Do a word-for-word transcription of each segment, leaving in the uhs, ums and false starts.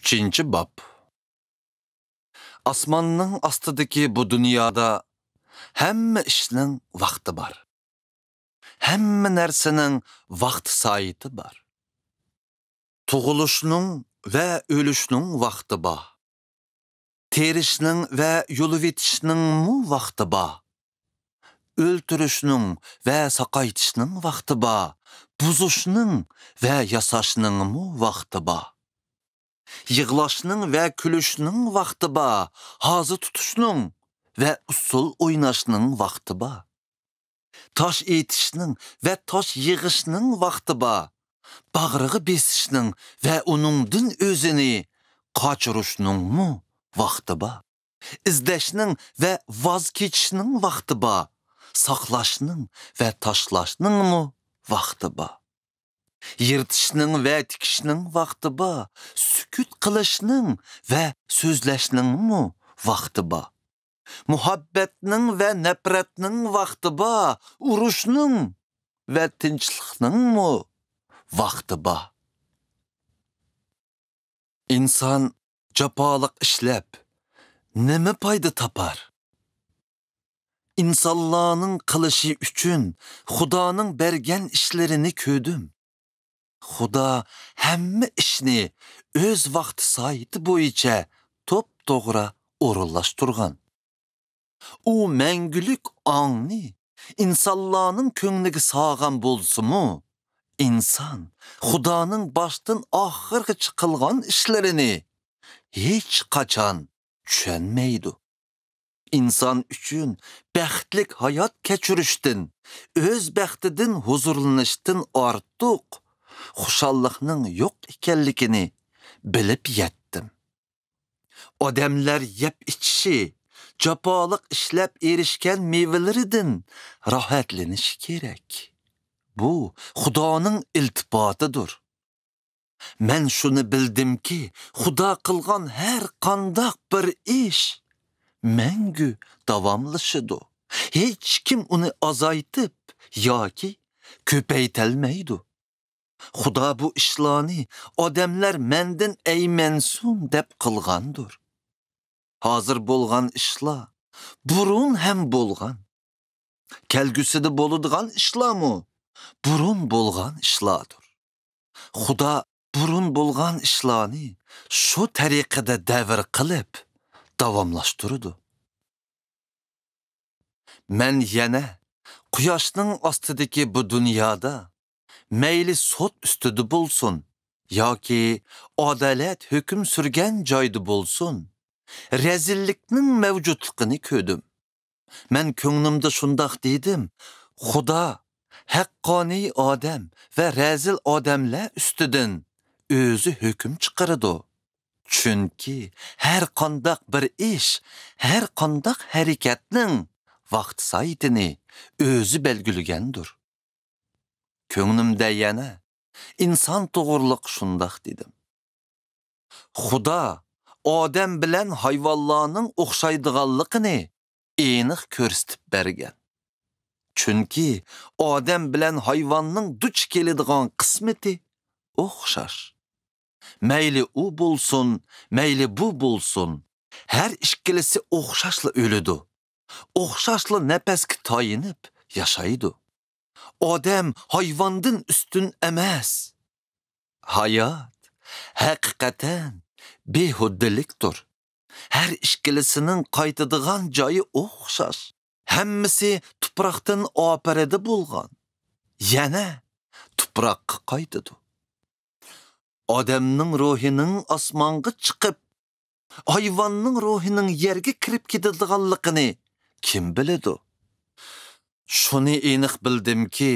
ئۈچىنچى باب. ئاسماننىڭ ئاستىدىكى بۇ دۇنيادا ھەممە ئىشنىڭ ۋاقتى بار. ھەممە نەرسىنىڭ ۋاقتى سائىتى بار. تۇغۇلۇشنىڭ ۋە ئۆلۈشنىڭ ۋاقتى بار. تېرىشنىڭ ۋە يۇلۇۋېتىشنىڭمۇ ۋاقتى بار. ئۆلتۈرۈشنىڭ ۋە ساقايتىشنىڭ ۋاقتى بار. بۇزۇشنىڭ ۋە ياساشنىڭمۇ ۋاقتى بار. يىغلاشنىڭ ۋە كۈلۈشنىڭ ۋاقتى بار. ھازا تۇتۇشنىڭ ۋە ئۇسسۇل ئويناشنىڭ ۋاقتى بار. تاش ئېتىشنىڭ ۋە تاش يىغىشنىڭ ۋاقتى بار. باغرىغا بېسىشنىڭ ۋە ئۇنىڭدىن ئۆزىنى قاچۇرۇشنىڭمۇ ۋاقتى بار. ئىزدەشنىڭ ۋە ۋاز كېچىشنىڭ ۋاقتى بار. ساقلاشنىڭ ۋە تاشلاشنىڭمۇ ۋاقتى بار. يىرتىشنىڭ ۋە تىكىشنىڭ ۋاقتى بار. سۈكۈت قىلىشنىڭ ۋە سۆزلەشنىڭمۇ ۋاقتى بار. مۇھەببەتنىڭ ۋە نەپرەتنىڭ ۋاقتى بار. ئۇرۇشنىڭ ۋە تىنچلىقنىڭمۇ ۋاقتى بار. ئىنسان جاپالىق ئىشلەپ، نېمە پايدا تاپار؟ ئىنسانلارنىڭ قىلىشى ئۈچۈن خۇدانىڭ بەرگەن ئىشلىرىنى كۆردۈم. خۇدا ھەممە ئىشنى ئۆز ۋاقتى سائىتى بويىچە توپتوغرا ئورۇنلاشتۇرغان. ئۇ مەڭگۈلۈك ئاڭنى ئىنسانلارنىڭ كۆڭلىگە سالغان بولسىمۇ، ئىنسان خۇدانىڭ باشتىن ئاخىرغىچە قىلغان ئىشلىرىنى ھېچقاچان چۈشەنمەيدۇ. ئىنسان ئۈچۈن بەختلىك ھايات كەچۈرۈشتىن، ئۆز بەختىدىن ھۇزۇرلىنىشتىن ئارتۇق خۇشاللىقنىڭ يوق ئىكەنلىكىنى بىلىپ يەتتىم. ئادەملەر يەپ ئىچىشى، جاپالىق ئىشلەپ ئېرىشكەن مېۋىلىرىدىن راھەتلىنىشى كېرەك. بۇ خۇدانىڭ ئىلتىپاتىدۇر. مەن شۇنى بىلدىمكى، خۇدا قىلغان ھەر قانداق بىر ئىش مەڭگۈ داۋاملىشىدۇ. ھېچكىم ئۇنى ئازايتىپ ياكى كۆپەيتەلمەيدۇ. خۇدا بۇ ئىشلارنى ئادەملەر مەندىن ئەيمەنسۇن دەپ قىلغاندۇر. ھازىر بولغان ئىشلار بۇرۇن ھەم بولغان. كەلگۈسىدە بولىدىغان ئىشلارمۇ بۇرۇن بولغان ئىشلاردۇر. خۇدا بۇرۇن بولغان ئىشلارنى شۇ تەرىقىدە دەۋر قىلىپ داۋاملاشتۇرىدۇ. مەن يەنە قۇياشنىڭ ئاستىدىكى بۇ دۇنيادا مەيلى سوت ئۈستىدە بولسۇن ياكى ئادالەت ھۆكۈم سۈرگەن جايدا بولسۇن، رەزىللىكنىڭ مەۋجۇتلۇقىنى كۆردۈم. مەن كۆڭلۈمدە شۇنداق دېدىم، خۇدا ھەققانىي ئادەم ۋە رەزىل ئادەملەر ئۈستىدىن ئۆزى ھۆكۈم چىقىرىدۇ. چۈنكى ھەر قانداق بىر ئىش، ھەر قانداق ھەرىكەتنىڭ ۋاقتى سائىتىنى ئۆزى بەلگىلىگەندۇر. كۆڭلۈمدە يەنە ئىنسان توغرۇلۇق شۇنداق دېدىم. خۇدا ئادەم بىلەن ھايۋانلارنىڭ ئوخشايدىغانلىقىنى ئېنىق كۆرسىتىپ بەرگەن. چۈنكى ئادەم بىلەن ھايۋاننىڭ دۇچ كېلىدىغان قىسمىتى ئوخشاش. مەيلى ئۇ بولسۇن، مەيلى بۇ بولسۇن، ھەر ئىككىلىسى ئوخشاشلا ئۆلىدۇ. ئوخشاشلا نەپەسكە تايىنىپ ياشايدۇ. ئادەم ھايۋاندىن ئۈستۈن ئەمەس. ھايات ھەقىقەتەن بىھۇددىلىكتۇر. ھەر ئىككىلىسىنىڭ قايتىدىغان جايى ئوخشاش. ھەممىسى تۇپراقتىن ئاپىرىدە بولغان. يەنە تۇپراققا قايتىدۇ. ئادەمنىڭ روھىنىڭ ئاسمانغا چىقىپ، ھايۋاننىڭ روھىنىڭ يەرگە كىرىپ كېتىدىغانلىقىنى كىم بىلىدۇ؟ شۇنى ئېنىق بىلدىمكى،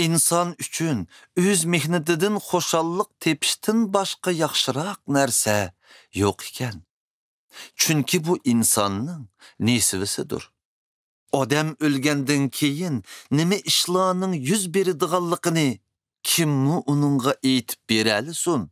ئىنسان ئۈچۈن ئۆز مېھنىتىدىن خۇشاللىق تېپىشتىن باشقا ياخشىراق نەرسە يوق ئىكەن. چۈنكى بۇ ئىنساننىڭ نېسىۋىسىدۇر. ئادەم ئۆلگەندىن كېيىن نېمە ئىشلارنىڭ يۈز بېرىدىغانلىقىنى كىممۇ ئۇنىڭغا ئېيتىپ بېرەلىسۇن؟